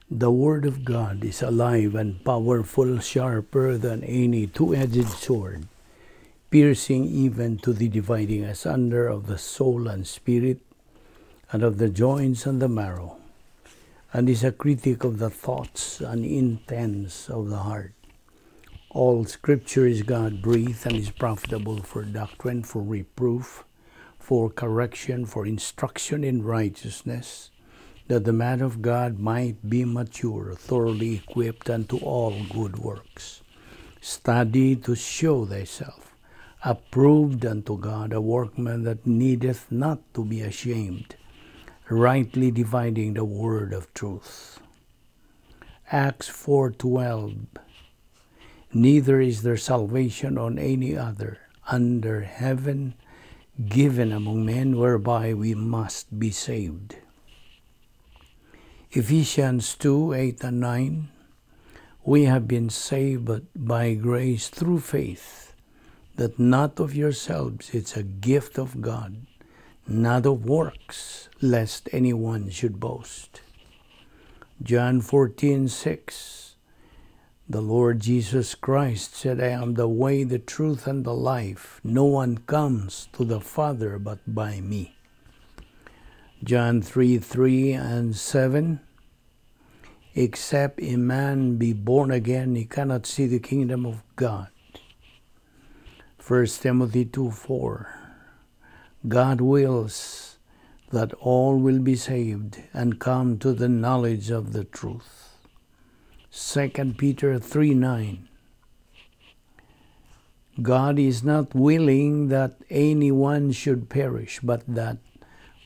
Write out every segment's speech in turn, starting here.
The Word of God is alive and powerful, sharper than any two-edged sword, piercing even to the dividing asunder of the soul and spirit, and of the joints and the marrow, and is a critic of the thoughts and intents of the heart. All Scripture is God-breathed and is profitable for doctrine, for reproof, for correction, for instruction in righteousness, that the man of God might be mature, thoroughly equipped unto all good works. Study to show thyself approved unto God, a workman that needeth not to be ashamed, rightly dividing the word of truth. Acts 4:12. Neither is there salvation on any other under heaven given among men whereby we must be saved. Ephesians 2:8 and 9. We have been saved but by grace through faith, that not of yourselves, it's a gift of God, not of works, lest anyone should boast. John 14:6. The Lord Jesus Christ said, I am the way, the truth, and the life. No one comes to the Father but by me. John 3:3 and 7. Except a man be born again, he cannot see the kingdom of God. 1 Timothy 2:4. God wills that all will be saved and come to the knowledge of the truth. 2 Peter 3:9. God is not willing that anyone should perish, but that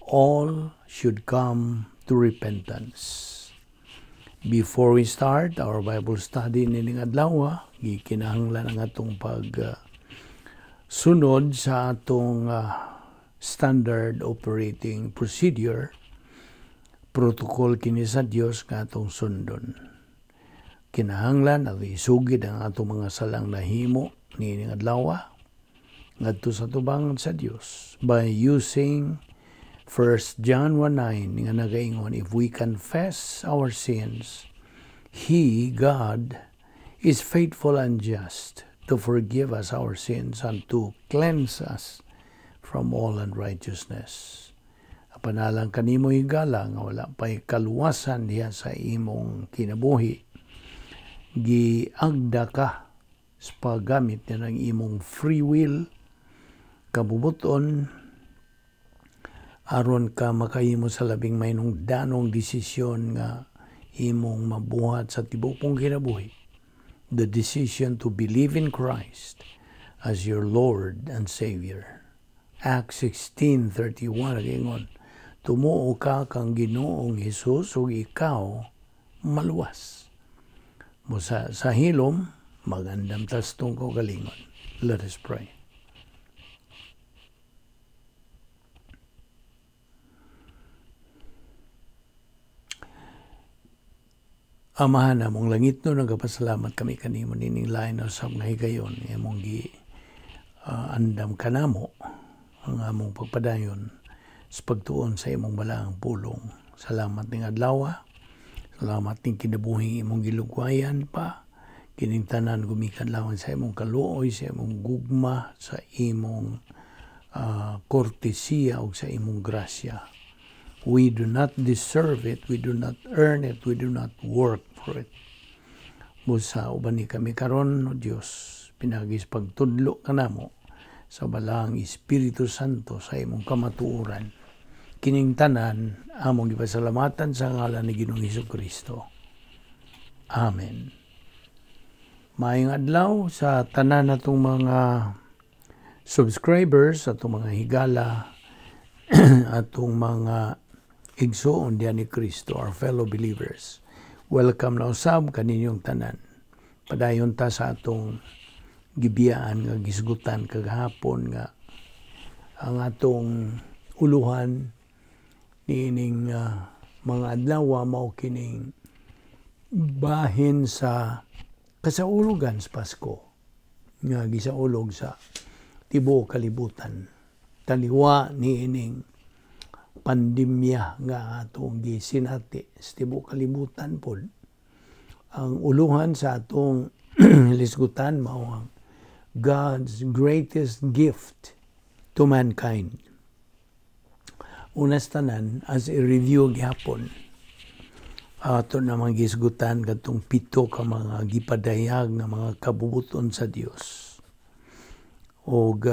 all should come to repentance. Before we start our Bible study nining adlaw, gikinahanglan ang atong pag sunod sa atong standard operating procedure, protocol kini sa Dios nga atong sundon. Kinahanglan at isugid ang atong mga salang nahimo niining adlaw ngadto sa tubangan sa Dios by using 1 John 1:9 nga nagaingon, "If we confess our sins, He, God, is faithful and just to forgive us our sins and to cleanse us from all unrighteousness." Panalang kanimo, higala, nga wala pa'y kaluwasan diha sa imong kinabuhi, giagda ka sa paggamit niya ng imong free will, kabubuton, aron ka makahimo sa labing mahinungdanong desisyon nga imong mabuhat sa tibuok mong kinabuhi. The decision to believe in Christ as your Lord and Savior. Acts 16:31 nagaingon, "Tumuo ka kang Ginoong Hesus ug ikaw maluwas." Mo sa hilom, magandam tas tungko galingon. Let us pray. Amahan namong langit no, nagapasalamat kami kanimo nining lain na usab nga higayon imong gi andam kanamo ang among pagpadayon sa pagtuon sa imong balaang pulong. Salamat ning adlaw. Salamat ning kinabuhi imong gilugwayan pa. Kining tanan gumikan lamang sa imong kaluoy, sa imong gugma, sa imong kortesiya ug sa imong grasya. We do not deserve it, we do not earn it, we do not work for it. Busa uban ni kami karon, O Dios, pinagi sa pagtudlo kanamo sa Balaang Espiritu Santo sa imong kamatuoran. Kining tanan among gipasalamatan sa ngalan ni Ginoong Hesus Kristo. Amen. Maayong adlaw sa tanan natong mga subscribers, atong mga higala, atong mga igsoon diyan ni Kristo, our fellow believers. Welcome na usab kaninyong tanan. Padayon ta sa atong gibiyaan nga gisgutan kagahapon nga ang atong uluhan niining mga adlaw mao kining bahin sa kasaulugan sa Pasko nga gisaulog sa tibuok kalibutan. Taliwa niining Pandemya nga atong gisinati sa tibuok kalibutan pod. Ang uluhan sa atong hisgutan mao ang God's greatest gift to mankind. Una sa tanan, as a review gihapon, ato namang gisgutan katong pito ka mga gipadayag nga mga kabubuton sa Dios. Og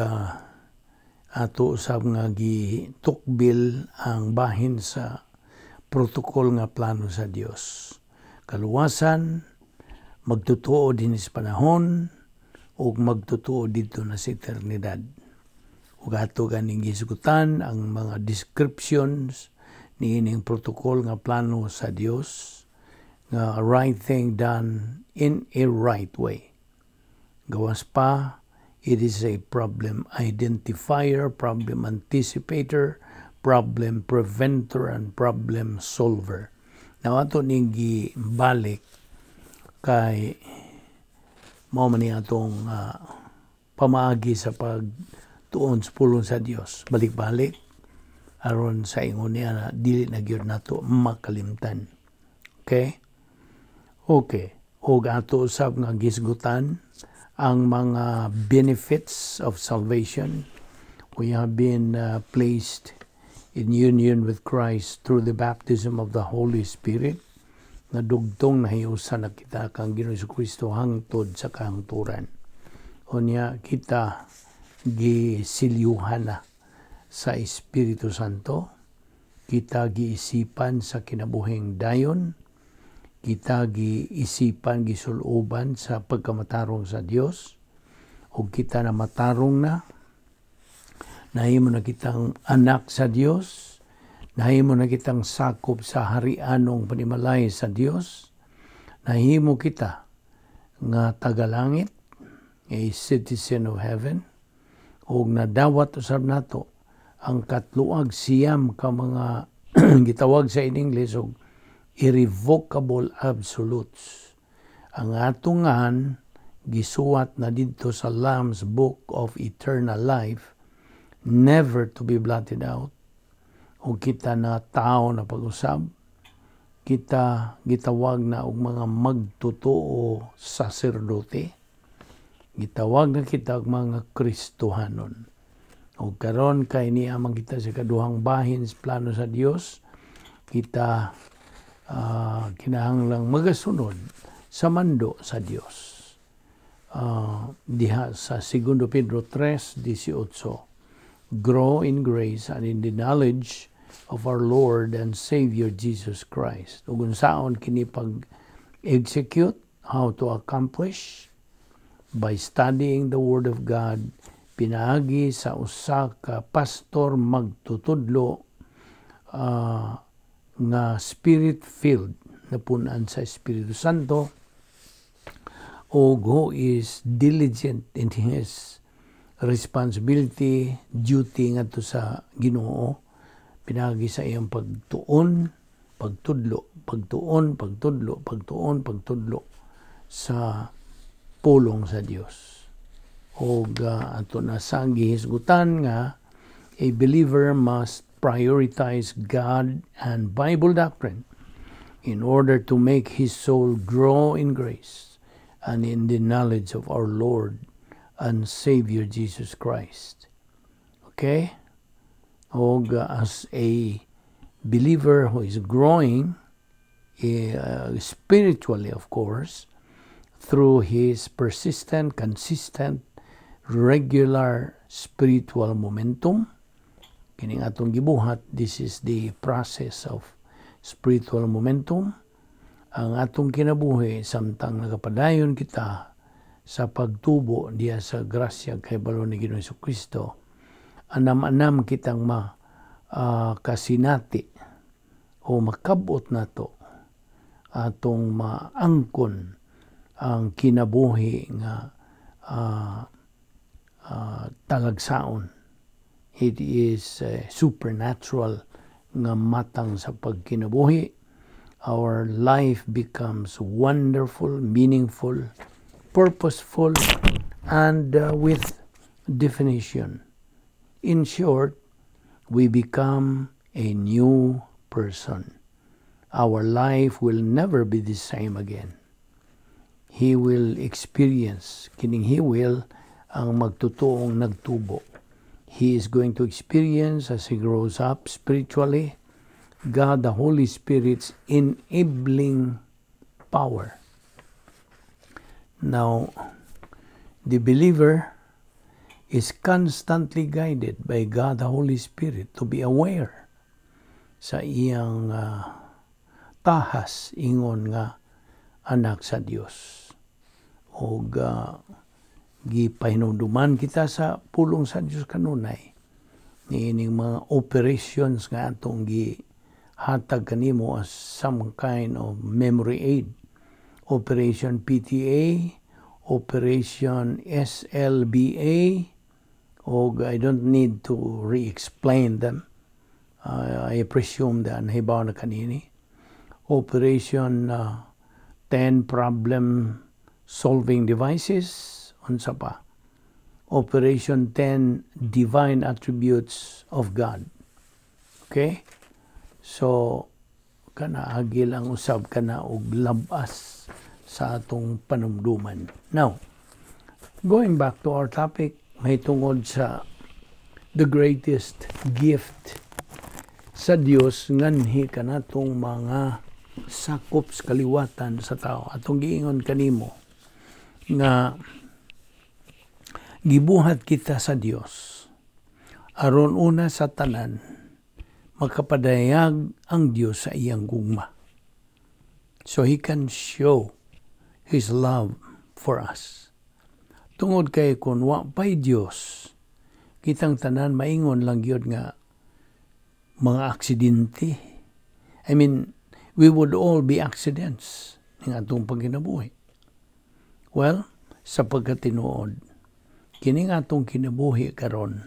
ato usab nga gitukbil ang bahin sa protocol nga plano sa Dios. Kaluwasan, magtotoo din sa panahon, ug magtotoo didto na sa eternidad. Ug ato ganing gisgutan ang mga descriptions niining protocol nga plano sa Dios nga right thing done in a right way. Gawas pa, it is a problem identifier, problem anticipator, problem preventer, and problem solver. Now, ato ning gibalik kay mao man ni atong pamaagi sa pagtuon sa pulong sa Dios. Balik-balik aron sa ingon niya na dili na gyud nato makalimtan. Okay? Okay. Og ato usab nga gisgutan ang mga benefits of salvation. We have been placed in union with Christ through the baptism of the Holy Spirit nga dugtong nahiusan na kita kang Ginoong Kristo hangtod sa kahangturan. Unya kita gisilyuhan na sa Espiritu Santo, kita giisipan sa kinabuhing dayon, kita giisipan, gisuloban sa pagkamatarong sa Dios, ug kita na matarong na, nahimo na kitang anak sa Dios, nahimo na kitang sakop sa harianong panimalay sa Dios, nahimo kita nga tagalangit, a citizen of heaven, ug nadawat usab nato ang 39 ka mga gitawag sa in English og irrevocable absolutes. Ang atong ngan gisuwat na didto sa Lamb's Book of Eternal Life, never to be blotted out. O kita na tao na pag-usab, kita gitawag na og mga magtotoo saserdote, gitawag na kita og mga Kristohanon. O karon kay niya man kita sa kaduhang bahin sa plano sa Dios, kita kinahanglang magasunod sa mando sa Dios. Diha sa 2 Pedro 3:18, "Grow in grace and in the knowledge of our Lord and Savior Jesus Christ." Ug unsaon kini pag execute, how to accomplish? By studying the Word of God pinaagi sa usa ka pastor magtutudlo nga spirit-filled, napunan sa Espiritu Santo, o who is diligent in his responsibility, duty ngadto sa Ginoo pinaagi sa iyang pagtuon, pagtudlo, pagtuon, pagtudlo, pagtuon, pagtudlo sa pulong sa Dios. Og ato na sa gihisgutan nga a believer must prioritize God and Bible doctrine in order to make his soul grow in grace and in the knowledge of our Lord and Savior Jesus Christ. Okay? Og as a believer who is growing spiritually, of course, through his persistent, consistent, regular spiritual momentum, kining atong gibuhat, this is the process of spiritual momentum. Ang atong kinabuhi samtang nagapadayon kita sa pagtubo diya sa grasya kahibalo ni Ginoong Kristo, anam-anam kitang ma kasinati o makabot nato atong maangkon ang kinabuhi nga talagsaon. It is supernatural nga matang sa pagkinabuhi. Our life becomes wonderful, meaningful, purposeful, and with definition. In short, we become a new person. Our life will never be the same again. He will experience, kining "he will" ang magtutuong nagtubo. He is going to experience, as he grows up spiritually, God the Holy Spirit's enabling power. Now, the believer is constantly guided by God the Holy Spirit to be aware sa iyang tahas ingon nga anak sa Dios. Og gipahinumduman kita sa pulong sa Dios kanunay niining mga operations nga atong gihatag kanimo as some kind of memory aid. Operation PTA, Operation SLBA, og I don't need to re-explain them. I presume that nahibaw na kanini. Operation 10 problem solving devices, unsa pa? Operation 10 divine attributes of God. Okay? So, kana agi lang usab kana og labas sa atong panumduman. Now, going back to our topic, mahitungod sa the greatest gift sa Dios nganhi kanatong mga sakop sa kaliwatan sa tao. Atong giingon kanimo nga gibuhat kita sa Dios aron una sa tanan makapadayag ang Dios sa iyang gugma. So he can show his love for us. Tungod kay kung wa pa'y Dios, kitang tanan maingon lang gyud nga mga aksidente. I mean, we would all be accidents ng atong pagkinabuhi. Well, sa pagkatinuod, kining atong kinabuhi karon,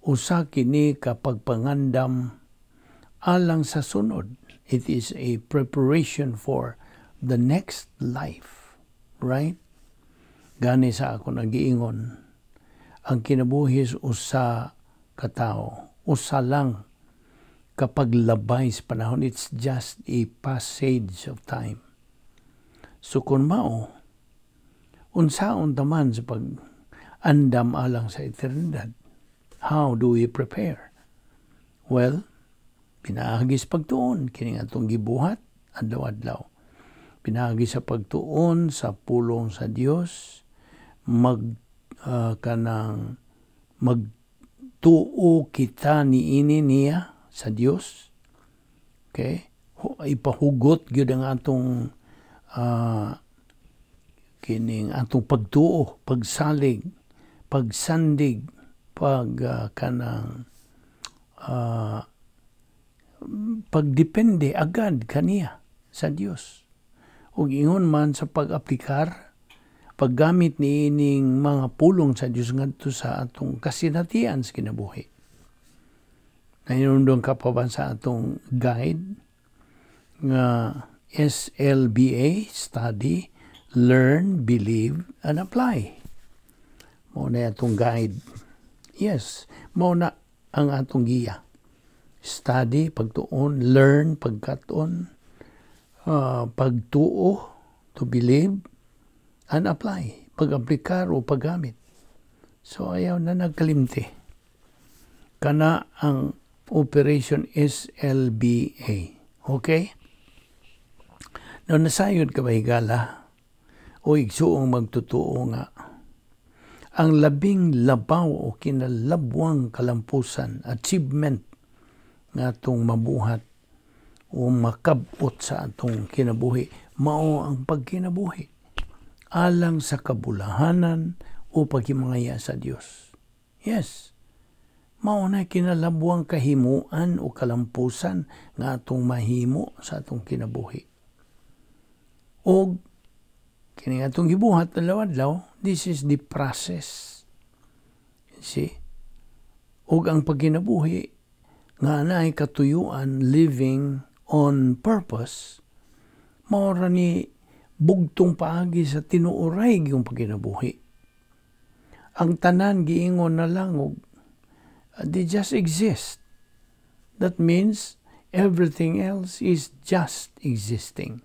usa kini ka pagpangandam alang sa sunod. It is a preparation for the next life. Right? Gani sa ako nagiingon, ang kinabuhi usa ka tawo, usa lang kapag labay sa panahon, it's just a passage of time. So kung mao, unsaon taman sa pag andam alang sa eternidad? How do we prepare? Well, pinaagi sa pagtuon, kini atong gibuhat adlaw-adlaw. Pinaagi sa pagtuon sa pulong sa Dios, mag kanang magtuo kita niini niya sa Dios. Okay? Ipahugot gyud ang atong kining atong pagtuo, pagsalig, pagsandig, pag kanang pagdepende agad kaniya sa Dios. Ug ingon man sa pag-aplikar, paggamit ni ining mga pulong sa Dios ngadto sa atong kasinatian sa kinabuhi. Nahinumdum ka pa ba sa atong guide nga SLBA, study, learn, believe, and apply? Mao na atong guide. Yes, mao na ang atong giya. Study, pagtuon, learn, pagkaton, pagtuo, to believe, and apply, pag-aplikar o paggamit. So ayaw na nagkalimti. Kana ang Operation SLBA. Okay? Now, nasayod ka ba, higala, o igsuong magtutuo nga ang labing labaw o kinalabwang kalampusan, achievement nga atong mabuhat o makabot sa atong kinabuhi, mao ang pagkinabuhi alang sa kabulahanan o paghimangaya sa Dios? Yes. Mao na kinalabwang kahimuan o kalampusan nga atong mahimo sa atong kinabuhi. Og kini atong gibuhat adlaw-adlaw, this is the process. See? Og ang pagkinabuhi nga naay katuyuan, living on purpose, mao ra ni bugtong paagi sa tinuoray gyung pagkinabuhi. Ang tanan giingon na lang og they just exist. That means everything else is just existing.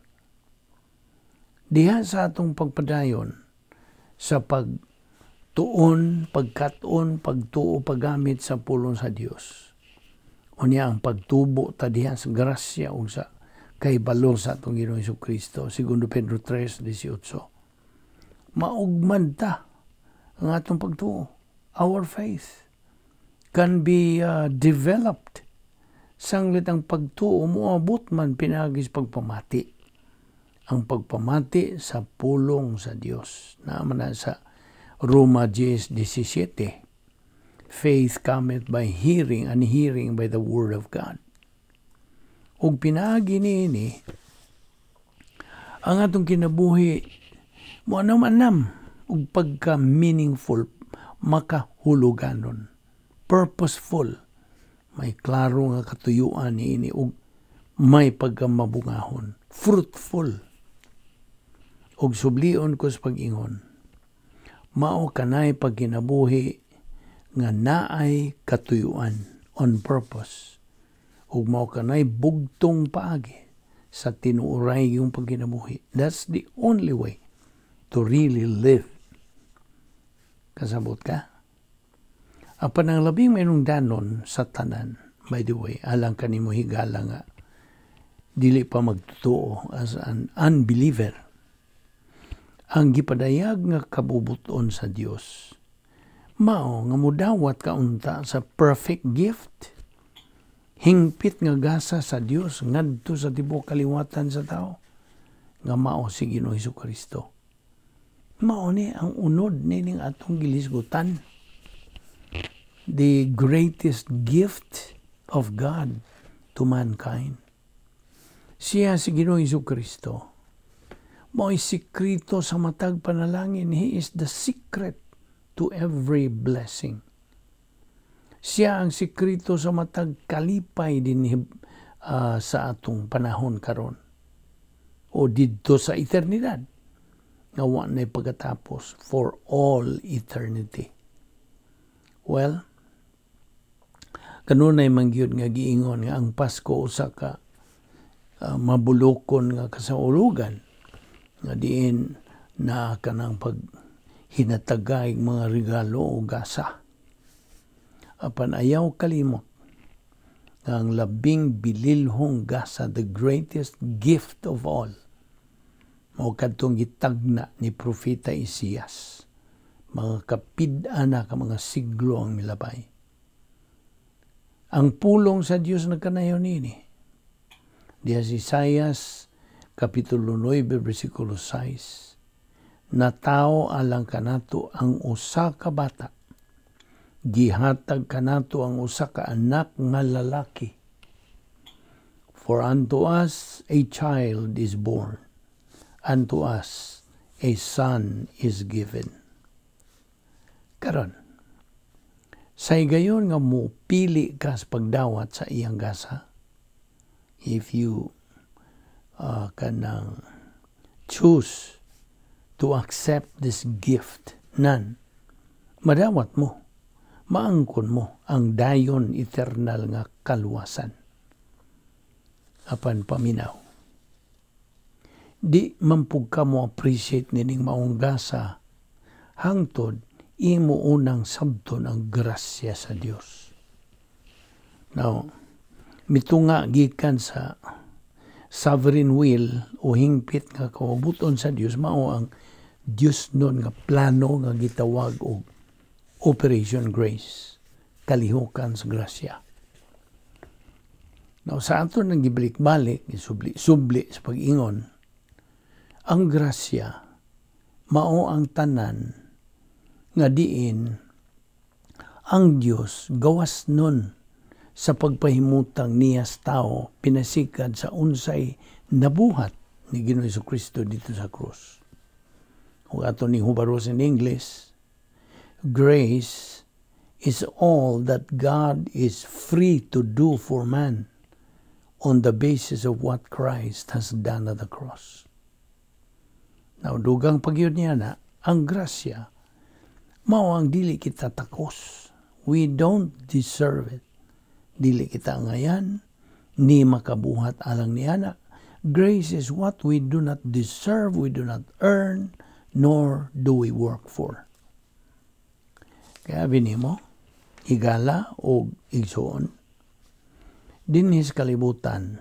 Diha sa atong pagpadayon sa pagtuon, pagkat-on, pagtuo, paggamit sa pulong sa Dios. Unya ang pagtubo ta diha sa grasya ug sa kahibalo sa atong Ginoong Kristo, segundo Pedro 3:18. Maugmad ta ang atong pagtuo. Our faith can be developed. Sanglit ang pagtuo moabot man pinaagi sa pagpamati. Ang pagpamati sa pulong sa Dios. Naa man na sa Roma 10:17. Faith cometh by hearing, and hearing by the word of God. Ug pinaagi niini ang atong kinabuhi mo anam-anam ug pagka meaningful, makahuluganon, purposeful, may klaro nga katuyuan niini ug may pagkamabungahon, fruitful. Ug sublion ko sa pag-ingon, mao kanay pagkinabuhi nga naay katuyuan, on purpose, ug mao kanay bugtong paagi sa tinuoray yung pagkinabuhi. That's the only way to really live. Kasabot ka? Apan ang labing danon sa tanan, by the way, alang kanimo higala nga dili pa magtotoo, as an unbeliever, ang gipadayag nga kabubuton sa Dios mao nga mudawat ka unta sa perfect gift, hingpit nga gasa sa Dios ngadto sa tibuok kaliwatan sa tao, nga mao si Ginoong Kristo. Mao ni ang unod nining atong gilisgutan, the greatest gift of God to mankind. Siya si Ginoong Kristo. Mao'y sikrito sa matag panalangin. He is the secret to every blessing. Siya ang sikrito sa matag kalipay din sa atong panahon karon o didto sa eternidad nga wa na'y pagkatapos, for all eternity. Well, kanunay man gyud nga giingon nga ang Pasko usa ka mabulokon nga kasaulugan nga diin na kanang pag hinatagay mga regalo o gasa. Apan ayaw kalimot nga ang labing bililhong gasa, the greatest gift of all, mao kadtong gitagna ni Propeta Isaias mga kapid-ana ka mga siglo ang milabay. Ang pulong sa Dios nagkanayon nini. Diha sa Isaias, Kapitulo 9, versikulo 6. Natawo alang kanato ang usa ka bata. Gihatag kanato ang usa ka anak nga lalaki. For unto us a child is born, unto us a son is given. Karon, sa higayon nga mo pili ka sa pagdawat sa iyang gasa, if you kanang choose to accept this gift, nan, madawat mo, maangkon mo ang dayon eternal nga kaluwasan. Apan paminaw, di man pud ka mo appreciate nining maong gasa hangtod imo unang sabton ang grasya sa Dios. Now, mitunga gikan sa sovereign will o hingpit nga kabubuton sa Dios, mao ang Dios nun nga plano nga gitawag og Operation Grace, kalihukan sa grasya. Now, sa ato nang gibalik-balik, subli, subli sa pag-ingon, ang grasya mao ang tanan nga diin ang Dios gawas nun sa pagpahimutang niya sa tao pinasikad sa unsay nabuhat ni Ginoong Kristo didto sa krus. Ug ato ning hubaros in English, grace is all that God is free to do for man on the basis of what Christ has done at the cross. Now, dugang pagyud niya na, ang grasya, mao ang dili kita takos. We don't deserve it. Dili kita angayan, ni makabuhat alang niana. Grace is what we do not deserve, we do not earn, nor do we work for. Kaya mo, higala o igsoon, dinhi sa kalibutan,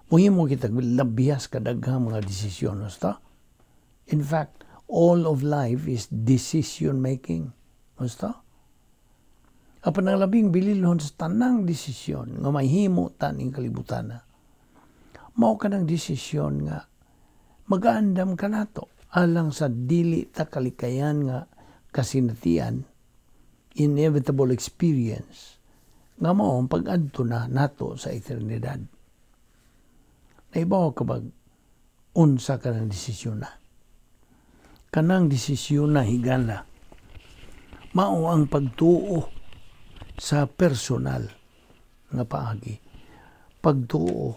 muhimo kita labihas kadaghang mga desisyon. Basta? In fact, all of life is decision making. Basta? Apan ang labing bililhon sa tanang desisyon nga mahimo ta ning kalibutan na, mao kanang desisyon nga magaandam kanato alang sa dili ta kalikayan nga kasinatian, inevitable experience nga mao ang pag-adto na nato sa eternidad. Naibaw ka bag unsa kanang desisyon na? Kanang desisyon na, higala, mao ang pagtuo sa personal nga paagi. Pagtuo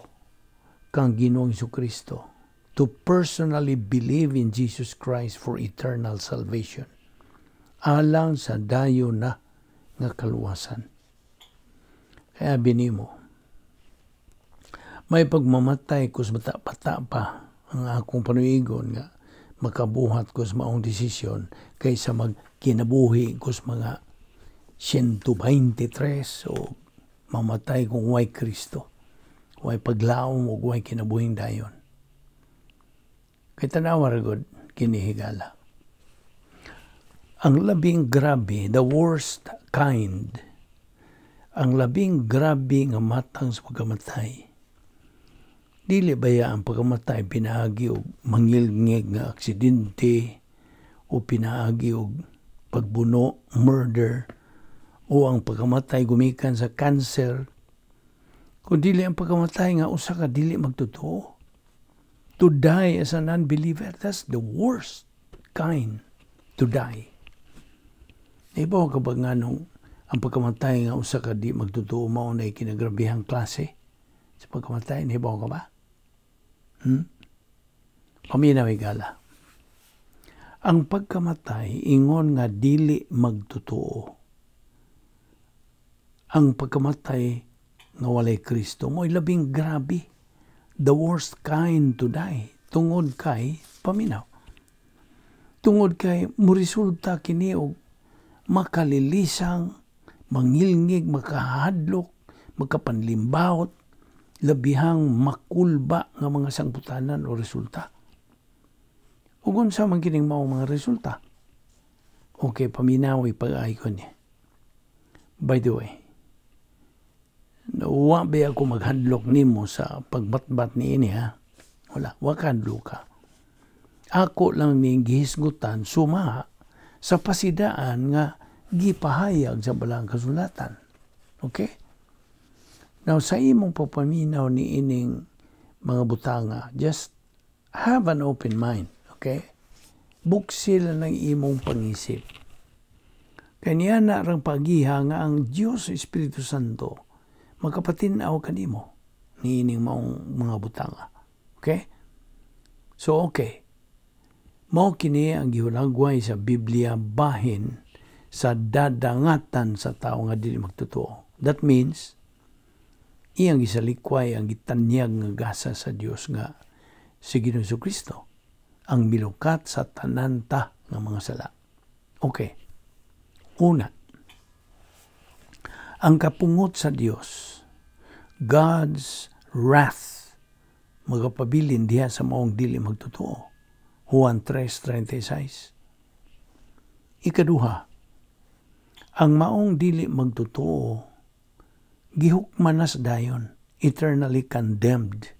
kang Ginoong Kristo, to personally believe in Jesus Christ for eternal salvation, alang sa dayon na nga kaluwasan. Kaya binimo, may pagmamatay ko sa bata pa ang akong panuigon nga makabuhat ko sa maong desisyon kaysa magkinabuhi ko sa mga 123 o mamatay kung way Kristo, way paglaom o way kinabuhing dayon. Kay tanawa ra gud kini, higala. Ang labing grabe, the worst kind, ang labing grabe nga matang sa pagkamatay, dili baya ang pagkamatay pinaagi og mangilngig nga aksidente o pinaagi og pagbuno, murder, o ang pagkamatay gumikan sa cancer, kung dili ang pagkamatay nga usa ka dili magtotoo. To die as an unbeliever, that's the worst kind to die. Naibaw ka ba nga nung ang pagkamatay nga usa ka di magtotoo mao na kinagrabihang klase sa pagkamatay? Naibaw ka ba? Hmm? Paminaw, higala. Ang pagkamatay ingon nga dili magtotoo, ang pagkamatay nga walay Kristo mo'y labing grabe. The worst kind to die. Tungod kay, paminaw, tungod kay muresulta kini og makalilisang, mangilngig, makahadlok, makapanlimbawot, labihang makulba nga mga sangputanan o resulta. Ug unsa man kining mao mga resulta? Okay, paminawi pag-ay ko niya. By the way, wa ba ako maghadlok nimo sa pagbatbat ni ini, ha? Wala, wa ka ka. Ako lang ning gihisgutan suma sa pasidaan nga gipahayag sa Balaang Kasulatan. Okay? Now, sa imong pagpaminaw ni ining mga butanga, just have an open mind. Okay? Buksi lang ng imong pangisip. Kanya na rang pagiha nga ang Diyos Espiritu Santo magkapatin-aw kanimo niining maong mga butanga. Okay? So, okay. Mao kini ang gihulagway sa Biblia bahin sa dadangatan sa tao nga dili magtotoo. That means, iyang gisalikway ang gitanyag nga gasa sa Dios nga si Ginoong Kristo ang milukat sa tananta nga mga sala. Okay. Una, ang kapungot sa Dios, God's wrath, magapabilin diha sa maong dili magtotoo. Juan 3:36. Ikaduha, ang maong dili magtotoo gihukman na sa dayon, eternally condemned,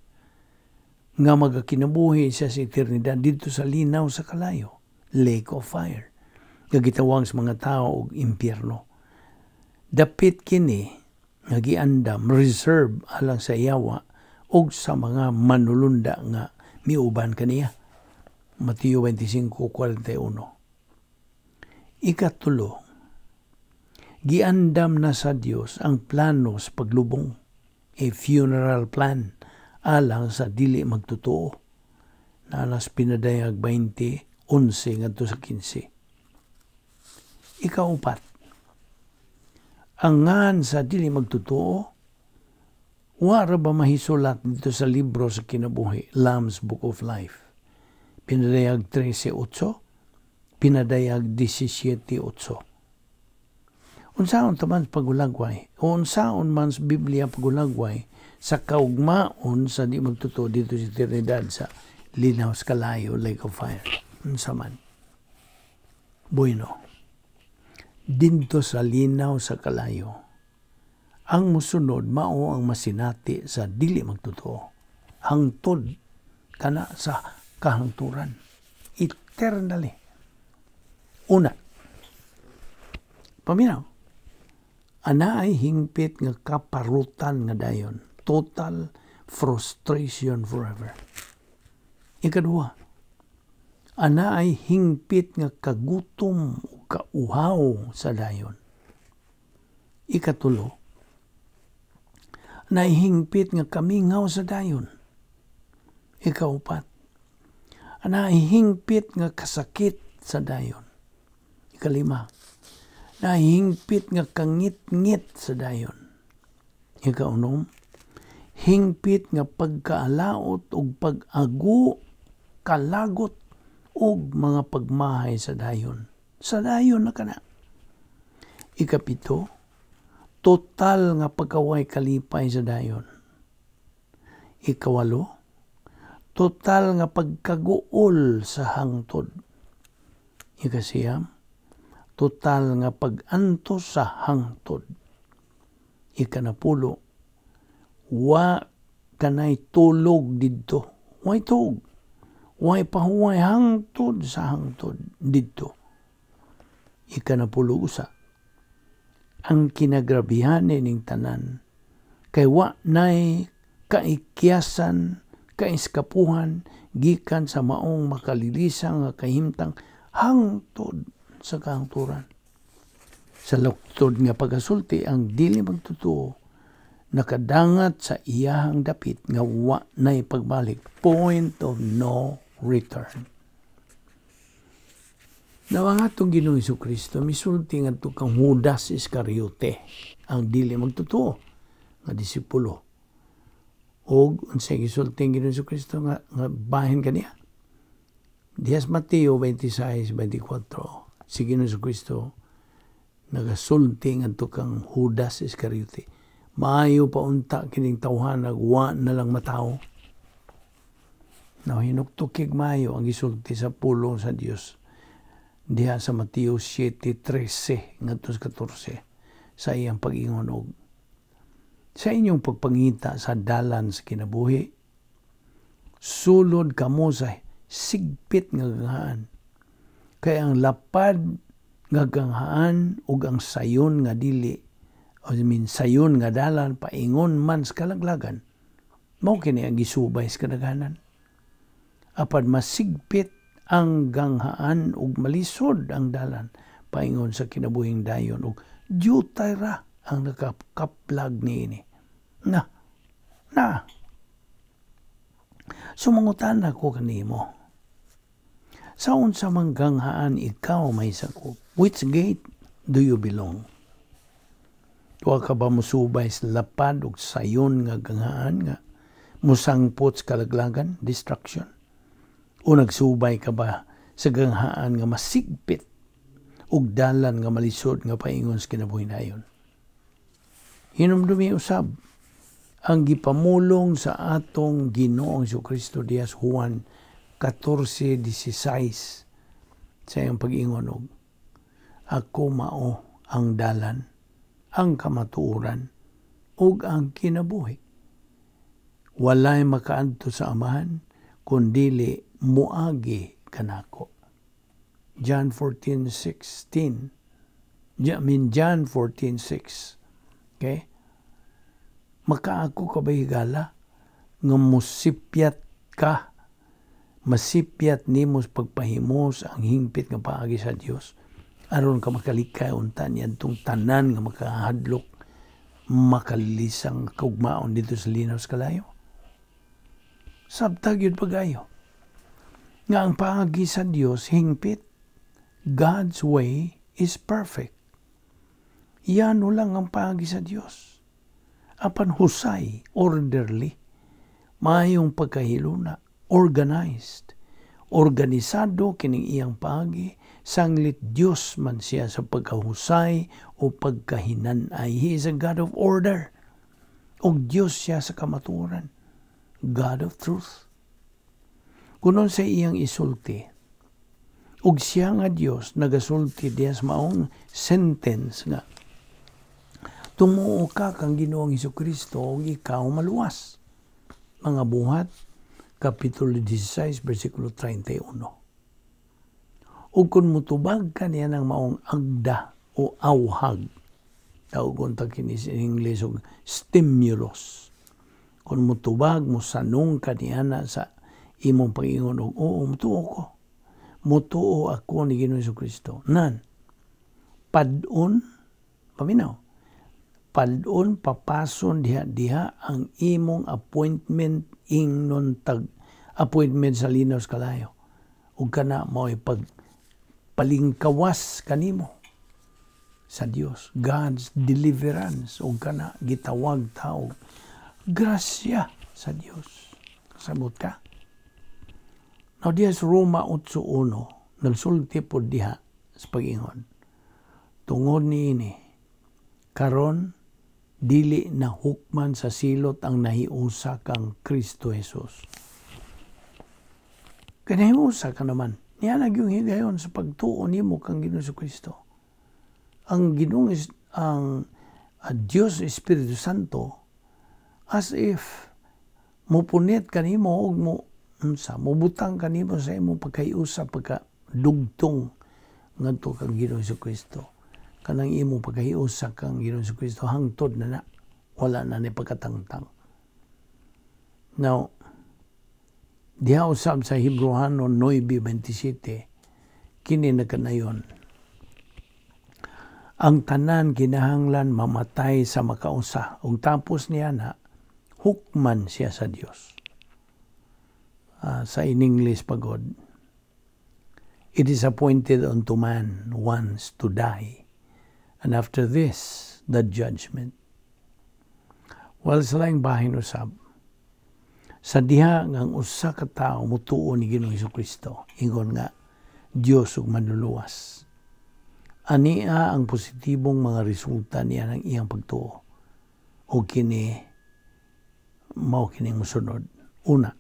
nga magakinabuhi siya sa eternidad didto sa linaw sa kalayo, lake of fire, nga gitawag sa mga tao og impyerno. Dapit kini nga giandam, reserve alang sa yawa og sa mga manulunda nga miuban kaniya. Mateo 25:41. Ikatulo, giandam na sa Dios ang plano sa paglubong, a funeral plan alang sa dili magtotoo. Naa sa Pinadayag 20:11 ngadto sa 15. Ikaupat, Ang ngan sa dili magtotoo, wara ba mahisulat dito sa libro sa kinabuhi, Lamb's Book of Life? Pinadayag 13.8, Pinadayag 17.8. Unsaon ta man pagulagway o unsaon man sa Biblia pagulagway sa kaugmaon sa di magtotoo dito sa eternidad sa linaw sa kalayo, lake of fire? Unsa man? Bueno, dinto sa linaw sa kalayo, ang musunod mao ang masinati sa dili magtotoo hangtod kana sa kahangturan, eternally. Una, paminaw, anaay hingpit nga kaparutan nga dayon, total frustration forever. Ikaduha, anaay hingpit nga kagutom o kauhaw sa dayon. Ikatulo, naihingpit nga kamingaw sa dayon. Ikaupat, naihingpit nga kasakit sa dayon. Ikalima, nahingpit nga kangit-ngit sa dayon. Ikaunom, hingpit nga pagkaalaot ug pag-ago, kalagot ug mga pagmahay sa dayon. Sa dayon na kana. Ikapito, total nga pagkaway kalipay sa dayon. Ikawalo, total nga pagkaguol sa hangtod. Ikasiyam, total nga pag-antos sa hangtod. Ikanapulo, wa kanay tulog didto. Way tuog. Way pahuway hangtod sa hangtod didto. Ikanapulo usa, ang kinagrabihan ning tanan kay wa nay kaikyasan, kaiskapuhan gikan sa maong makalilisang nga kahimtang hangtod sa kahangturan. Sa luktod nga pagasulti, ang dili magtotoo nakadangat sa iyahang dapit nga wa nay pagbalik, point of no return. Nawa nga itong Ginoong Kristo, misulti nga ito kang Judas Iscariote, ang dili magtotoo nga disipulo. Og unsay gisulti ang Ginoong Kristo nga bahin kaniya? Dihas Mateo 26:24, si Ginoong Kristo nagasulti ngadto kang Judas Iscariote. Maayo pa unta kining tawhana, wa na lang matawo. Now, hinuktukig maayo ang gisulti sa pulong sa Dios diha sa Mateo 7:13 ngadto sa 14 sa iyang pag-ingon og sa inyong pagpangita sa dalan sa kinabuhi, sulod kamo sa sigpit nga ganghaan, kay ang lapad nga ganghaan ug ang sayon nga dili, I mean sayon nga dalan paingon man sa kalaglagan, mao kini ang gisubay sa kadaghanan. Apan masigpit ang ganghaan ug malisod ang dalan paingon sa kinabuhing dayon ug diyutay ra ang nakakaplag niini. Na, na. Sumangutan ako kanimo. Sa unsa man ganghaan ikaw may sakop? Which gate do you belong? Tuwa ka ba musubay sa lapad ug sayon nga ganghaan nga musangpot sa kalaglagan, destruction? O nagsubay ka ba sa ganghaan nga masigpit ug dalan nga malisod nga paingon sa kinabuhi nayon? Hinumdumi usab ang gipamulong sa atong Ginoong Kristo diha sa Juan 14:16 sa iyang pag-ingon og ako mao ang dalan, ang kamatuoran ug ang kinabuhi. Walay makaadto sa Amahan kun dili muagi kanako. John 14:16. I mean John 14:6. Okay? Makaako ka ba higala nga musipyat ka, masipyat nimo sa pagpahimos ang hingpit nga paagi sa Dios aron ka makalikay unta niadtong tanan nga makahadlok, makalisang kaugmaon dito sa linaw sa kalayo? Sabtag yun pagayo nga ang paagi sa Dios hingpit. God's way is perfect. Yano lang ang paagi sa Dios. Apan husay, orderly, maayong pagkahiluna, organized. Organisado kining iyang paagi, sanglit Dios man siya sa pagkahusay o pagkahinanay. He is a God of order. Og Dios siya sa kamatuoran. God of truth. Kunon sa iyang isulti, ug siya nga Dios nagasulti diya sa maong sentence nga tumuo ka kang Ginoong Kristo ug ikaw maluwas. Mga Buhat, Kapitulo 16, versikulo 31. Ug kung mutubag ka niya ng maong agda o awhag, tawagon ta kini sa English og stimulus. Kung mutubag, musanong ka niya na sa imong pag-ingon og oo, mutuo ko. Mutuo ako ni Ginoong Kristo. Nan, padun, paminaw, padun papason diha diha ang imong appointment, ingnon tag appointment sa linaw sa kalayo. Ug kana mao'y pag palingkawas kanimo sa Dios, God's deliverance, ug kana gitawag ta og grasya sa Dios. Kasabot ka? Now, diha sa Roma 8.1, nagsulti po diha sa pag-ingon. Tungod niini, karon dili na hukman sa silot ang nahiusa kang Kristo Jesus. Kaya nahiusa ka naman. Niya yung higayon sa pagtuo nimo kang Ginoong Kristo. Ang Ginoong ang Dios Espiritu Santo, as if mupunit kanimo og mo unsa, mubutang kanimo sa imong pagkahiusa, pagka dugtong ngadto kang Ginoong Kristo, kanang imong pagkahiusa kang Ginoong Kristo hangtod na na wala na ni pagkatangtang. Now, diha usab sa Hebreohano 9.27, kini nagkanayon. Ang tanan kinahanglan mamatay sa makausa ug tapos niya na hukman siya sa Dios. Sa in English pagod, "It is appointed unto man once to die, and after this, the judgment." Well, sa laing bahin usab, sa diha nga ang usa ka tawo mutuo ni Ginoong Kristo, ingon nga Dios ug Manluluwas. Ania ang positibong mga resulta niya ng iyang pagtuo. O kini mao kini mosunod. Una,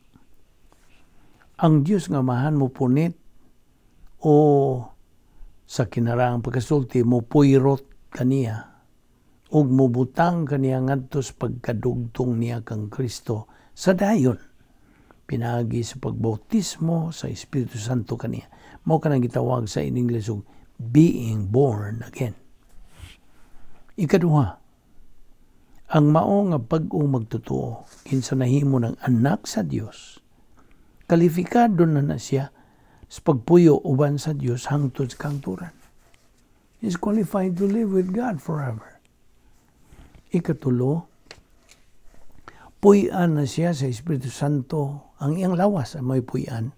ang Dios nga Amahan mo punit o sa kinarang pagkasulti mo puyrot kaniya ug mobutang kaniya ngadto sa pagkadugtong niya kang Kristo sa dayon pinaagi sa pagbautismo sa Espiritu Santo kaniya. Mao kanang gitawag sa in English og being born again. Ikaduha, ang mao nga bag-ong magtotoo, kinsa nahimo ng anak sa Dios, kalifikado na na siya sa pagpuyo uban sa Dios hangtod sa kahangturan. Is qualified to live with God forever. Ikatulo, puy-an na siya sa Espiritu Santo, ang iyang lawas ang may puy-an,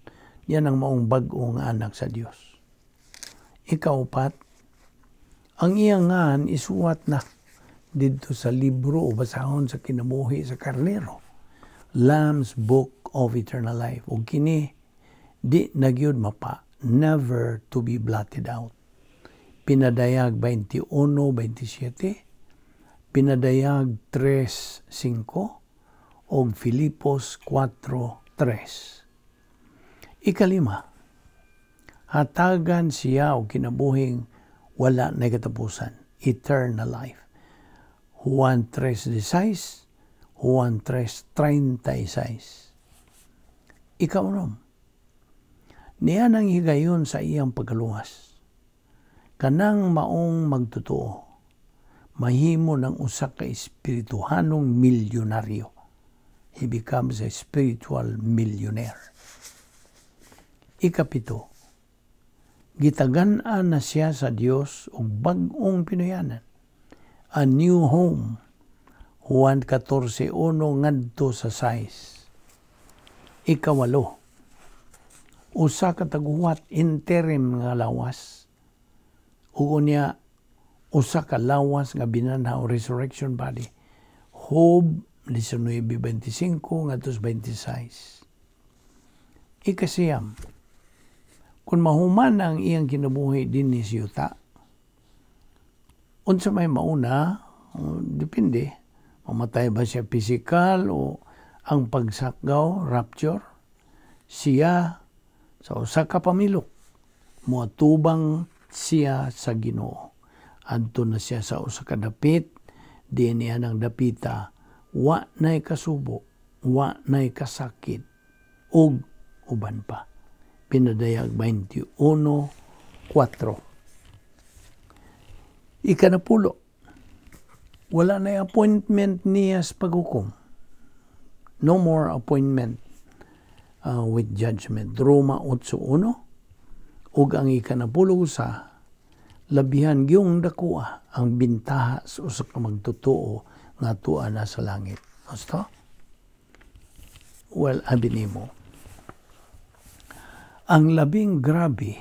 yan ang maong bag-ong anak sa Dios. Ikaupat, ang iyang ngan isuwat na didto sa libro o basahon sa kinabuhi sa Karnero, Lamb's Book of Eternal Life. O kini, di na gyud mapa, never to be blotted out. Pinadayag 21.27, Pinadayag 3.5, o Filipos 4.3. Ikalima, hatagan siya og kinabuhing wala na katapusan, eternal life. Juan 3.16, Juan 3.36. Ikaunom, niya nang higayon sa iyang pagkaluwas. Kanang maong magtotoo, mahimo ng usa ka espirituhanong milyonaryo. He becomes a spiritual millionaire. Ikapito, gitagan-an na siya sa Dios og bag-ong pinuyanan. A new home. Juan 14.1 ngadto sa 6. Ikawalo, usa ka taguwat, interim nga lawas. Ug unya Usa ka lawas nga binanhaw, resurrection body. Job 19:25 ngadto 26. Ikasiyam, kung mahuman ang iyang kinabuhi dinhi sa yuta, unsa may mauna, depende. Mamatay ba siya physical o ang pagsakgaw, rapture, siya sa usa ka pamilok, moatubang siya sa Ginoo. Adto na siya sa usa ka dapit, diin niya ng dapita, wa na'y kasubo, wa na'y kasakit, ug uban pa. Pinadayag 21:4. Ikanapulo, wala na appointment niya sa paghukom. No more appointment with judgment. Roma 8:1. Ug ang ikanapulo sa labihan gyung dakoa ang bintaha sa usa ka magtotoo nga tuwa na sa langit. Gusto? Well, abi nimo. Ang labing grabe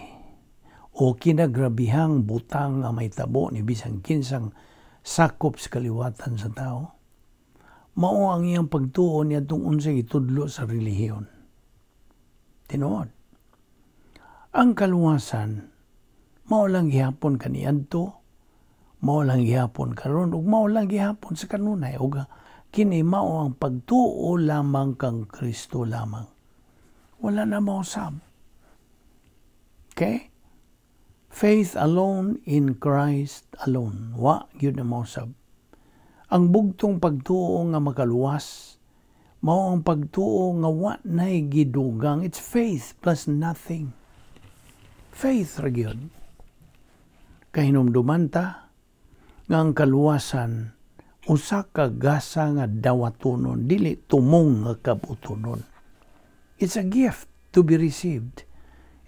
o kinagrabihang butang nga may tabo ni bisan kinsang sakop sa kaliwatan sa tao, mao ang iyang pagtuo niadtong unsay gitudlo sa relihiyon. Tinuod. Ang kaluwasan, mao lang gihapon kaniadto, mao lang gihapon karon ug mao lang gihapon sa kanunay, ug kini mao ang pagtuo lamang kang Kristo lamang. Wala na mausab. Okay? Faith alone in Christ alone. Wa gyud na mausab. Ang bugtong pagtuo nga makaluwas, mao ang pagtuo nga wa nay gidugang. It's faith plus nothing. Faith ra gyud. Kahinumduman ta nga ang kaluwasan usa ka gasa nga dawatonon, dili tumong nga kabutonon. It's a gift to be received.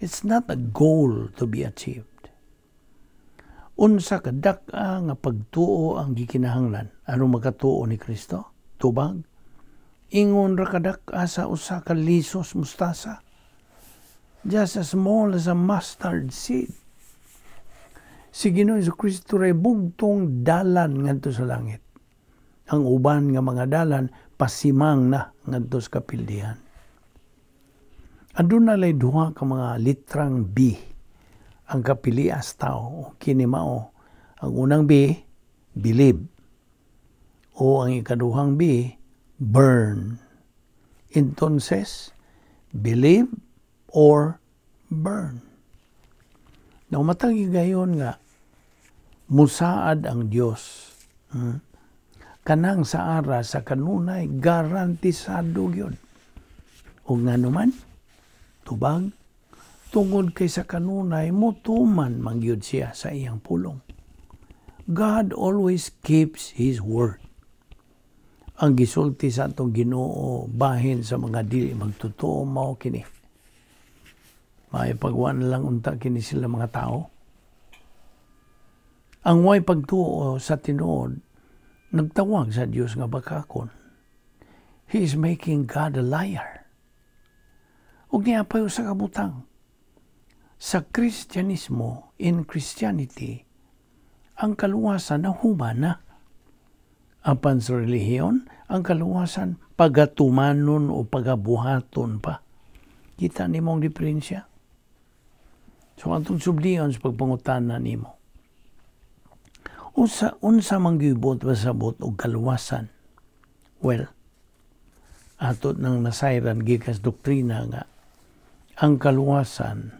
It's not a goal to be achieved. Unsa ka dak-a nga pagtuo ang gikinahanglan aron makatuo ni Kristo? Tubag. Ingon ra kadak-a sa usa ka lisos mustasa. Just as small as a mustard seed. Si Ginoo Kristo ray bugtong dalan ngadto sa langit. Ang uban nga mga dalan pasimang na ngadto sa kapildihan. Aduna lay duha ka mga litrang B ang kapilias tao. Kini mao ang unang B, believe. O ang ikaduhang B, burn. Entonces, believe or burn. Now, matag gayon nga musaad ang Dios. Kanang sa ara sa kanunay garantisado gyud. Og nganuman, tubag, tungod kay sa kanunay motuman man gyud siya sa iyang pulong. God always keeps His word. Ang gisulti sa atong Ginoo bahin sa mga dili magtotoo mao kini. Maipagwa na lang unta kini sila mga tao. Ang way pagtuo sa tinuod nagtawag sa Dios nga bakakon. He is making God a liar. Ug niya pa sa kabutang. Sa Kristyanismo, in Christianity, ang kaluwasan na human na. Apan sa relihiyon, ang kaluwasan pagatumanon o pagabuhaton pa. Kita nimo ang diferensya? So, atong subliyon sa pagpangutana nimo. Unsa man gibot pasabot og kaluwasan? Well, ato nang nasayran gikas doktrina nga ang kaluwasan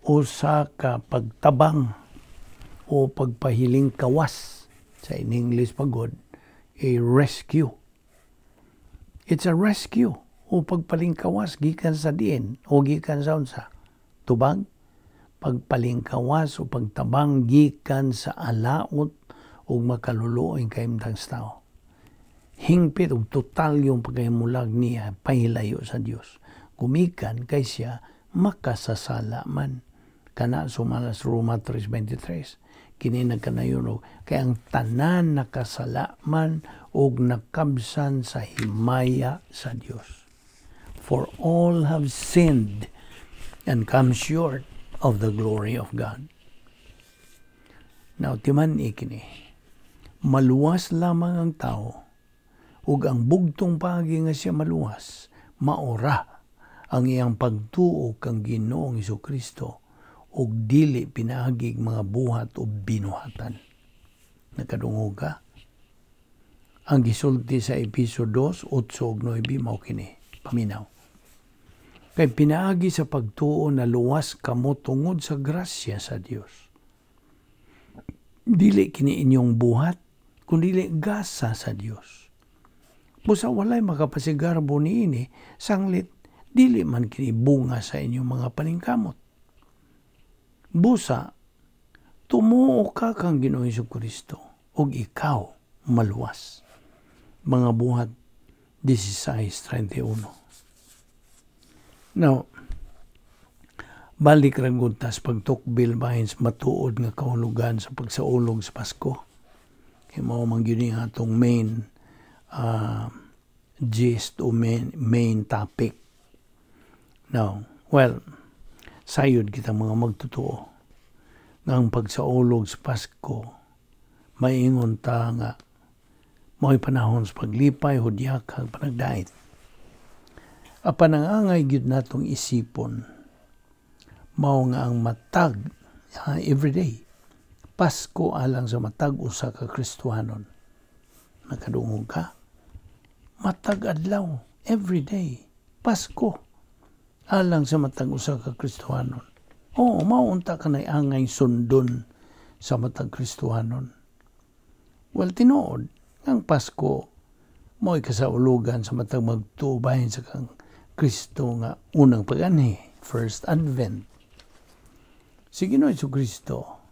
usa ka pagtabang o pagpahiling kawas, sa in English pagod, a rescue. It's a rescue o pagpalingkawas gikan sa diin o gikan sa unsa? Tubag, pagpalingkawas o pagtabang gikan sa alaot o makaluluoy kahimtang sa tao. Hingpit og total yung pagkahimulag niya pahilayo sa Dios. Gumikan kay siya makasasala man. Kana sumala sa Roma 3:23. Kini nagkanayon og kay ang tanan nakasala man og nakabsan sa himaya sa Dios. For all have sinned and come short of the glory of God. Now, timan-i kini. Maluwas lamang ang tao ug ang bugtong paagi nga siya maluwas, maora ang iyang pagtuo kang Ginoong Kristo ug dili pinaagig mga buhat o binuhatan. Nakadungog ka? Ang gisulti sa Episo 2, 8 ug 9 mao kini. Paminaw. Kay pinaagi sa pagtuo na luwas kamo tungod sa grasya sa Dios. Dili kini inyong buhat, kundi gasa sa Dios. Busa walay makapasigarbo niini, sanglit dili man kini bunga sa inyong mga paningkamot. Busa tumuo ka kang Ginoong Kristo ug ikaw maluwas. Mga Buhat 16:31. Now, balik ra gud tas pagtukbil bahin sa matuod nga kahulugan sa pagsaulog sa Pasko. Kay mao man gyud ang atong main gist o main topic. Now, well, sayod kita mga magtotoo nga ang pagsaulog sa Pasko, maingon ta nga mao'y panahon sa paglipay, hudyakag, panagdait. Apan ang angay gyud natong isipon, mao nga ang matag everyday Pasko alang sa matag usa ka Kristohanon. Nakadungog ka? Matag adlaw, everyday Pasko alang sa matag usa ka Kristohanon. Oo, mao unta kanay angay sundon sa matag Kristohanon. Well, tinuod ang Pasko mo'y kasaulugan sa matag magtuo bahin sa kang Kristo nga unang pag-anhi, first advent. Si Ginoo Kristo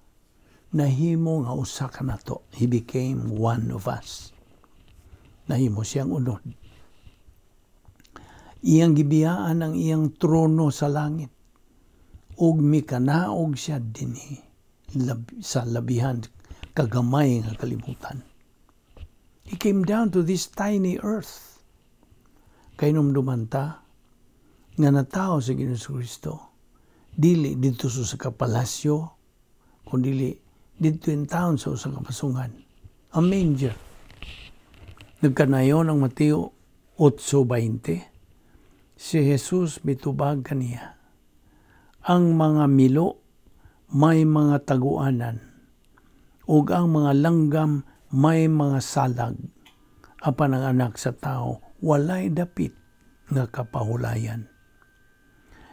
nahimo nga usa ka nato. He became one of us. Nahimo siyang unod. Iyang gibiyaan ang iyang trono sa langit ug mikanaog siya dinhi sa labihan kagamay nga kalibutan. He came down to this tiny earth. Kay numduman ta nga natawo sa Ginoo Kristo dili didto sa kapalasyo, kundi didto in town sa usa ka pasungan, a manger. Nagkanayon ang Mateo 8:20, si Jesus mitubag kaniya, "Ang mga milo may mga taguanan ug ang mga langgam may mga salag, apan ang Anak sa Tao walay dapit nga kapahulayan."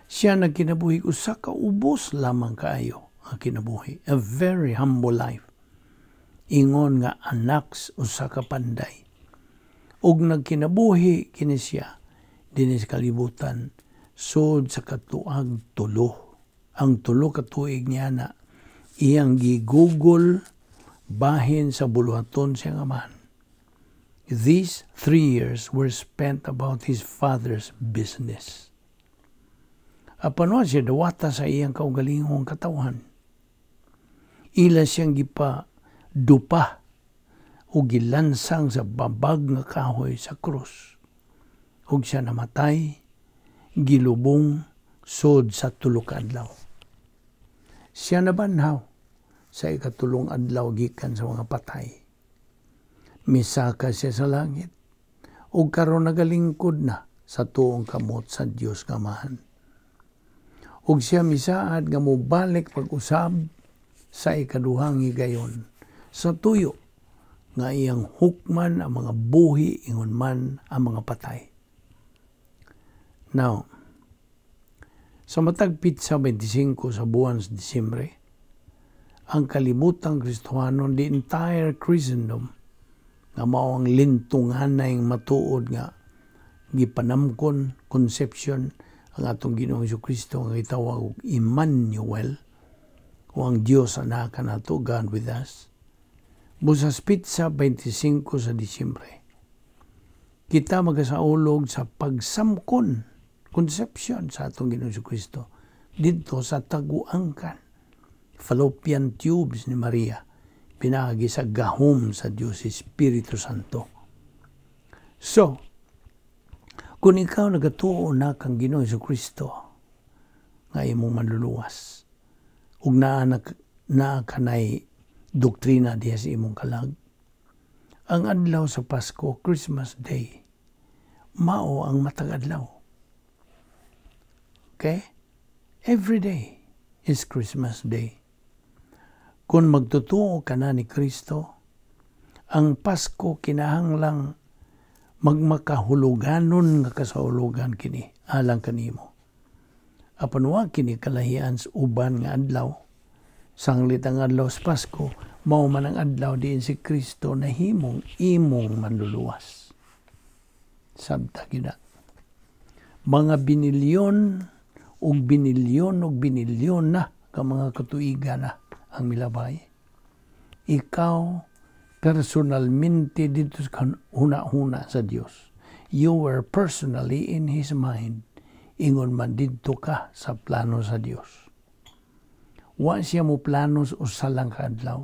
Siya nagkinabuhi usa ka ubos lamang kaayo ang kinabuhi, a very humble life, ingon nga anak usa ka panday. Ug nagkinabuhi kini siya dinhi sa kalibutan sud sa katuag 3. Ang 3 ka tuig niya na iyang gigugol bahin sa buluhaton siyang amahan. These 3 years were spent about his father's business. Apan wa siya dawata sa iyang kaugalingong katawhan. Ila siyang gipa dupa o gilansang sa babag nga kahoy sa krus. Ug siya namatay, gilubong sod sa 3 ka adlaw. Siya nabanhaw sa ikatulong adlaw gikan sa mga patay. Misaka siya sa langit ug karon nagalingkod na sa tuong kamot sa Dios nga Amahan. Ug siya misaad nga mobalik pag-usab sa ikaduhang higayon sa tuyo nga iyang hukman ang mga buhi ingon man ang mga patay. Now, sa matag pitsa 25 sa buwan sa Disyembre, ang kalibutang Kristohanon, the entire Christendom, nga mao ang lintunganay matuod nga gipanamkon, conception ang atong Ginoong Kristo nga gitawag og Emmanuel o ang Dios anaa kanato, God with us. Busas pitsa 25 sa Disyembre, kita magasaulog sa pagsamkon, conception sa atong Ginoong Kristo didto sa taguangkan, fallopian tubes ni Maria, pinaagi sa gahom sa Dios Espiritu Santo. So, kung ikaw nagatuo na kang Ginoo Kristo nga imong manluluwas ug naa na, naa kanay Doktrina diha sa imong kalag. Ang adlaw sa Pasko, Christmas Day, mao ang matag adlaw. Okay? Every day is Christmas Day. Kung magtutuo ka na ni Kristo, ang Pasko kinahanglang magmakahuluganon nga kasahulugan kini alang kanimo. Apan wa kini kalahian sa uban nga adlaw. Sanglit ang adlaw sa Pasko, mao man ang adlaw diin si Kristo nahimong imong manluluwas. Sabta gyud. Mga binilyon ug binilyon ug binilyon na ka mga katuigan na ang milabay. Ikaw personalmente dito sa huna-huna sa Dios. You were personally in His mind. Ingon man didto ka sa plano sa Dios. Wa siya mo plano sa usa lang ka adlaw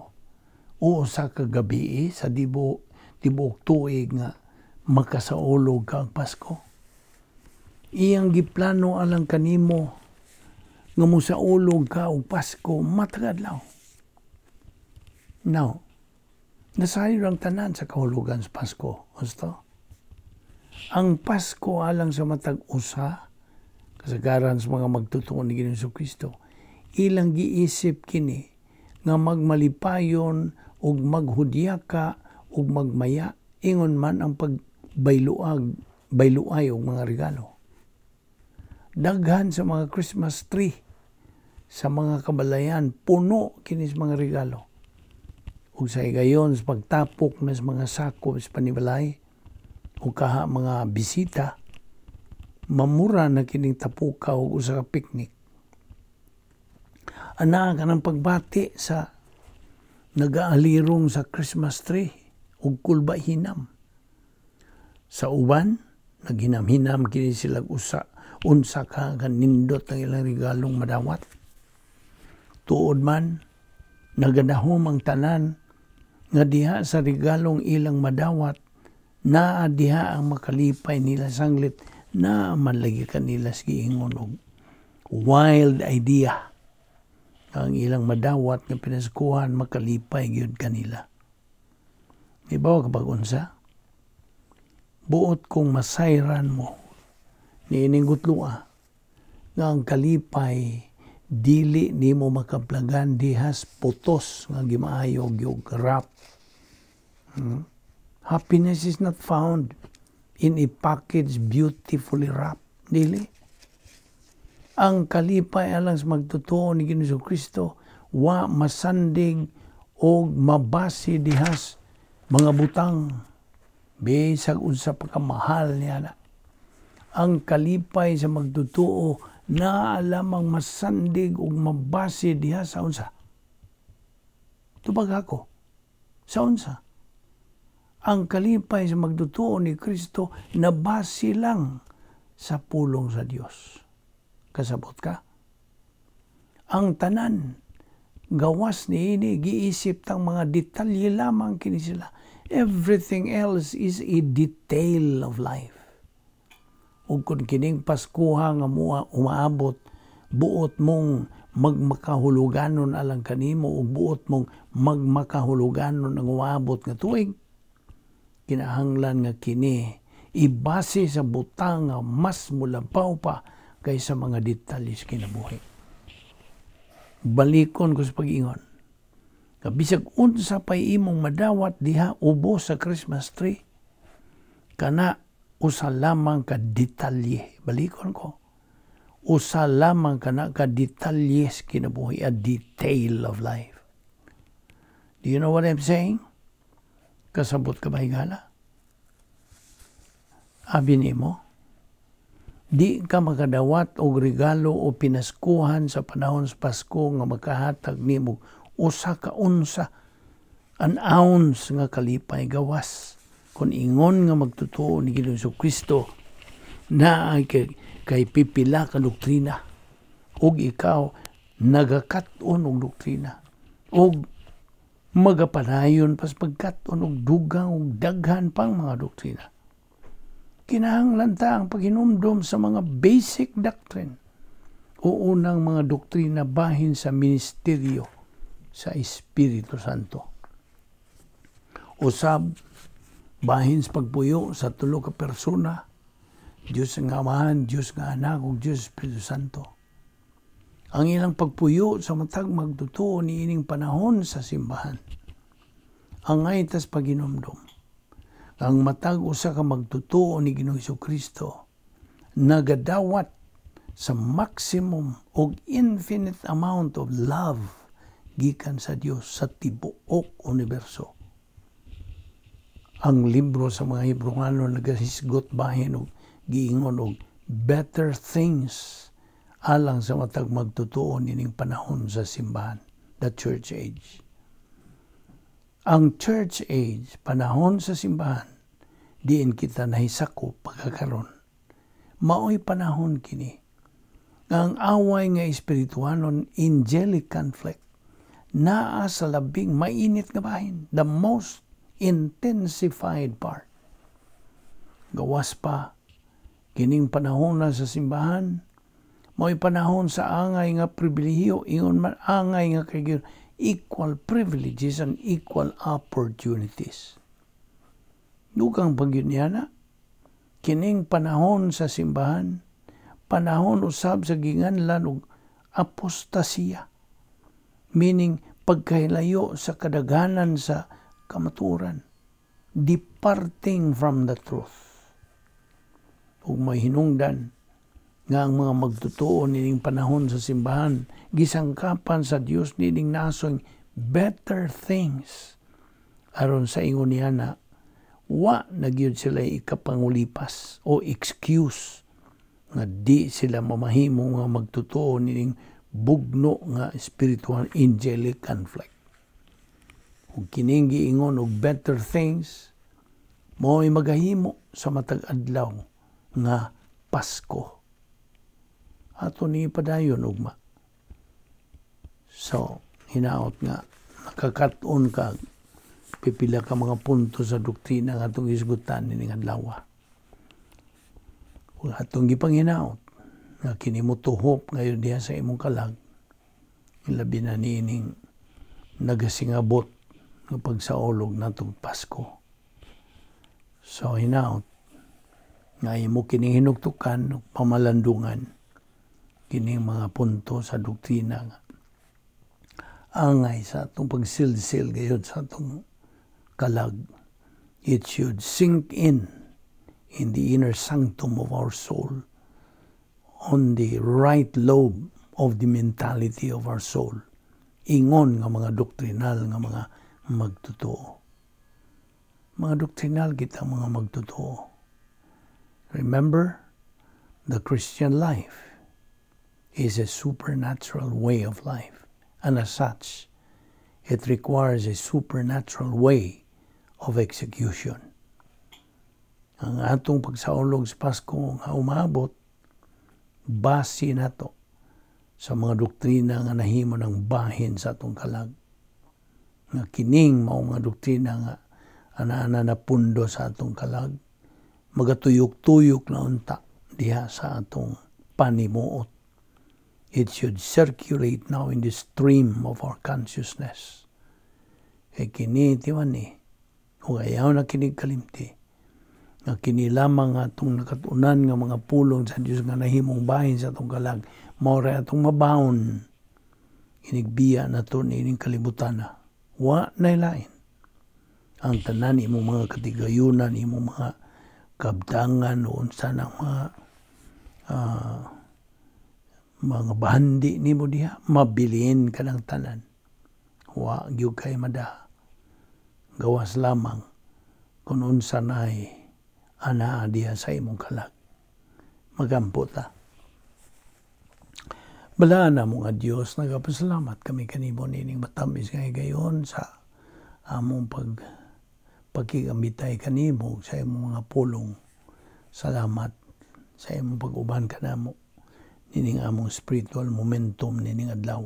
o usa ka gabi sa dibo tibuok tuig nga makasaulog ka ang Pasko. Iyang giplano alang kanimo nga mosaulog ka og Pasko matag adlaw. Now, nasayo ang tanan sa kahulugan sa Pasko. Gusto? Ang Pasko alang sa matag usa, kasagaran sa mga magtutuo ni Ginoong Kristo, ilang giisip kini nga magmalipayon ug maghudyaka ug magmaya, ingon man ang pagbayluag bayluay og mga regalo. Daghan sa mga Christmas tree sa mga kabalayan, puno kini sa mga regalo. Ug sa higayon sa pagtapok na sa mga sako sa panibalay o kaha mga bisita, mamura na kining tapuka og usa ka picnic. Anaa ka ng pagbati sa nagaalirong sa Christmas tree ug kulba hinam. Sa uban, naghinam-hinam kini sila usa unsa ka kanindot ang ilang regalong madawat. Tuod man, nagadahom ang tanan nga diha sa regalong ilang madawat, naa diha ang makalipay nila, sanglit na man lagi kanila sa giingon og wild idea ang ilang madawat nga pinaskuhan makalipay gyud kanila. Ibaw kapag unsa? Buot kong masayran mo niining gutlua nga ang kalipay dili nimo makaplagan dihas putos nga gimaayog yung wrap. Happiness is not found in a package beautifully wrapped. Dili. Ang kalipay alang sa magtotoo ni Ginoong Kristo wa masandig og mabase dihas mga butang bisag unsa pa ka mahal niya na. Ang kalipay sa magtotoo naa lamang masandig og mabase diha sa unsa? Tubag ako. Sa unsa? Ang kalipay sa magtotoo ni Kristo nabase lang sa pulong sa Dios. Kasabot ka? Ang tanan gawas niini, giisip tang mga detalye lamang kini sila. Everything else is a detail of life. Ug kung kining Paskuha nga mua umaabot, buot mong magmakahuluganon alang kanimo ug buot mong magmakahuluganon ang umaabot nga tuig, kinahanglan nga kini ibase sa butang nga mas mulabaw pa kaysa mga detalye sa kinabuhi. Balikon ko sa pag-ingon. Bisag unsa pay imong madawat diha ubos sa Christmas tree, kana usa lamang ka detalye. Balikon ko. Usa lamang kana ka detalye sa kinabuhi, a detail of life. Do you know what I'm saying? Kasabot ka ba, higala? Abi nimo, di ka makadawat og regalo o pinaskuhan sa panahon sa Pasko nga makahatag nimo usa ka unsa, an ounce nga kalipay, gawas kung ingon nga magtotoo ni Ginoong Kristo na ay kay pipila ka doktrina ug ikaw nagakat-on og doktrina ug magapadayon pas pagkat-on og dugang og daghan pang mga doktrina. Kinahanglan ta ang paghinumdom sa mga basic doctrine o unang mga doktrina bahin sa ministeryo. Sa Espiritu Santo. Usab, bahin sa pagpuyo sa tulo ka persona, Diyos nga Amahan, Diyos nga Anak, ug Diyos Espiritu Santo. Ang ilang pagpuyo sa matag magtotoo niining panahon sa simbahan. Angay tas paghinumdom. Ang matag usa ka magtotoo ni Ginoong Kristo nagadawat sa maximum og infinite amount of love gikan sa Dios sa tibuok universo. Ang libro sa mga Hebreano nagahisgot bahin og giingon og better things alang sa matag magtotoo nining panahon sa simbahan, the church age. Ang church age, panahon sa simbahan, diin kita nahisakop pagkakaron. Maoy panahon kini. Ang away nga espirituanon, angelic conflict, naa sa labing mainit nga bahin, the most intensified part. Gawas pa, kining panahon na sa simbahan, mao'y panahon sa angay nga pribilehiyo, ingon man angay nga kay equal privileges and equal opportunities. Dugang pagyud niya na, kining panahon sa simbahan, panahon usab sa ginganlan og apostasiya, meaning pagkahilayo sa kadaghanan sa kamatuoran, departing from the truth. Ug may hinungdan nga ang mga magtotoo nining panahon sa simbahan gisangkapan sa Dios nining nasong better things aron sa ingon niya na wa na gyud sila ikapangulipas o excuse nga di sila mamahimo nga magtotoo nining bugno nga spiritual angelic conflict. Ug kining giingon og better things mao'y magahimo sa matag adlaw nga Pasko. Ato ni padayon ugma. So, hinaot nga nakakat-on ka pipila ka mga punto sa doktrina nga atong isgutan nining adlaw. Ug atong gipanghinaot nga kini motuhop ngayon diha sa imong kalag, ilabi na niining nagasingabot nga pagsaulog natong Pasko. So hinaot nga imo kining hinugtukan ug pamalandungan kining mga punto sa doktrina nga angay sa atong pagsilsil gayud sa atong kalag. It should sink in the inner sanctum of our soul, on the right lobe of the mentality of our soul. Ingon nga mga doktrinal nga mga magtotoo. Mga doktrinal kita mga magtotoo. Remember, the Christian life is a supernatural way of life. And as such, it requires a supernatural way of execution. Ang atong pagsaulog sa Pasko nga umabot, base nato sa mga doktrina nga nahimo ng bahin sa atong kalag. Nga kining mao mga doktrina nga ana-ana na pundo sa atong kalag, magatuyok-tuyok na unta diha sa atong panimuot. It should circulate now in the stream of our consciousness. Kay kini tiwan ni, kung ayaw na kinig kalimti, nga kini lamang atong nakatunan nga mga pulong sa Dios nga nahimong bahin sa atong kalag, mao ra atong mabaon inigbiya na to niining kalibutan na. Wa na lain. Ang tanan imong mga katigayunan, imong mga kabtangan o unsa nang mga bahandi nimo diha, mabilin ka ng tanan. Wa gyud kay madaha. Gawas lamang kung unsa nay anaa diha sa imong kalag. Magampo ta. Balaan na mo nga Dios, nagapasalamat kami kanimo nining matamis nga higayon sa among pagkigambitay kanimo sa imong mga pulong. Salamat sa imong pag-uban kanamo nining among spiritual momentum nining adlaw.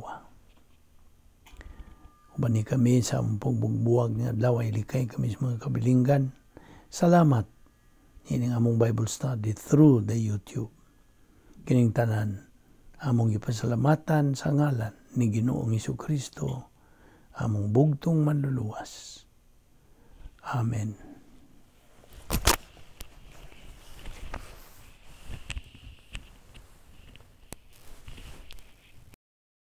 Uban ni kami sa among pagbugbuwag nga adlaw, ilikay kami sa mga kabilinggan. Salamat nining among Bible study through the YouTube. Kining tanan among gipasalamatan sa ngalan ni Ginoong Kristo. Among bugtong Manluluwas. Amen.